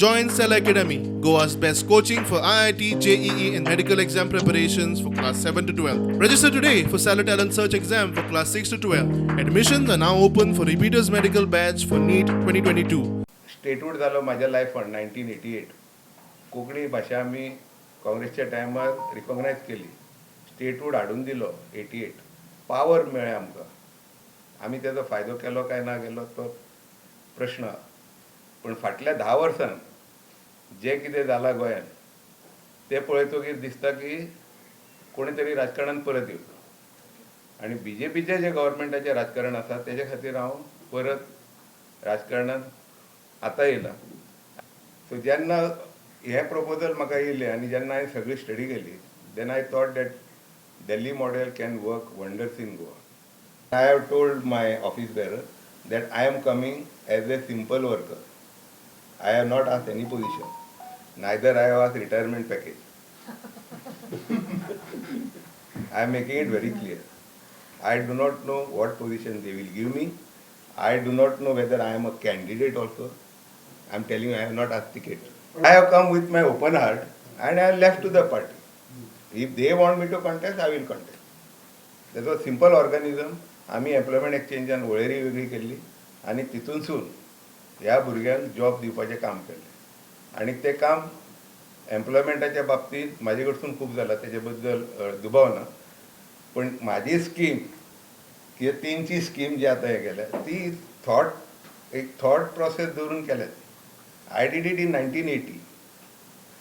Join Cell Academy, Goa's best coaching for IIT, JEE, and medical exam preparations for class 7 to 12. Register today for Stellar Talent Search exam for class 6 to 12. Admissions are now open for repeaters medical batch for NEET 2022. Statehood जालो म्हाज्या लायफान 1988. कोंकणी भाशा आमी काँग्रेसच्या टायमार रिकॉग्नायज केली, statehood हाडून दिलो 88. पावर मेळ्ळें आमकां. आमी तेजो फायदो केलो काय ना केलो तो प्रश्न आहा. पूण फाटल्या 10 वर्सान जें कितें जालां गोंयान तें पळयतकीर दिसता की कोणी तरी राजकारणान परत येवचो आनी बीजेपीचें जें गव्हर्मेंटाचें राजकारण आसा तेजे खातीर हांव परत राजकारणांत आतां येयला. सो जेन्ना हें प्रपोजल म्हाका येयलें आनी जेन्ना हांवें सगळी स्टडी केली, then I thought that Delhi model can work wonders in Goa. I have told my office bearer that I am coming as a simple worker. I have not asked any position, neither I have asked retirement package. I am making it very clear. I do not know what position they will give me. I do not know whether I am a candidate also. I am telling you, I have not asked ticket. I have come with my open heart and I have left to the party. If they want me to contest, I will contest. That was simple organism. आमी employment एक्सचेंजान वळेरी वेगळी केल्ली आनी तितूनसून ह्या भुरग्यांक job दिवपाचें काम केलें आनी तें काम एम्प्लॉयमेंटाच्या बाबतींत म्हाजे कडसून खूब जालां, तेजे बद्दल दुबाव ना. पण म्हाजी स्कीम किंवा तेंची स्कीम जी आतां हें केल्या ती थॉट एक थॉट प्रोसेस दवरून केल्या. I did it in 1980.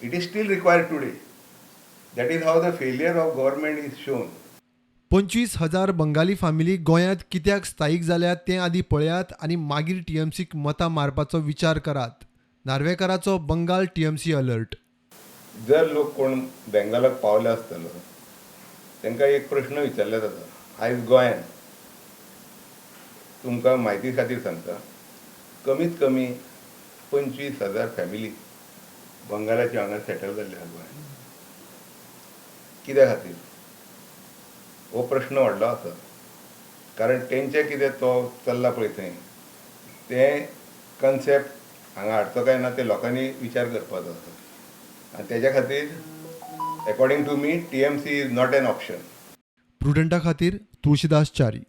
It is still required today. That is how the failure of government is shown. 25,000 Bengali family गोंयांत कित्याक स्थायीक जाल्यात तें आदीं पळयात आनी मागीर टीएमसीक मतां मारपाचो विचार करात. नार्वेकाराचो बंगाल टीएमसी अलर्ट. जर लोक कोण बेंगालाक पावले आसतलो तांकां एक प्रश्न विचारले जाता. आयज गोंयान तुमकां म्हायती खातीर सांगता, कमीत कमी 25,000 फॅमिली बंगालाची हांगा सेटल जाल्ले आहा गोंयान. कित्या खातीर हो प्रश्न व्हडलो आसा, कारण तेंचें कितें तो चल्ला पळय थंय तें कन्सेप्ट हांगा हाडचो काय ना तें लोकांनी विचार करपाचो आसा आनी तेज्या खातीर according to me TMC is not an option. प्रुडंटा खातीर तुळशीदास च्यारी.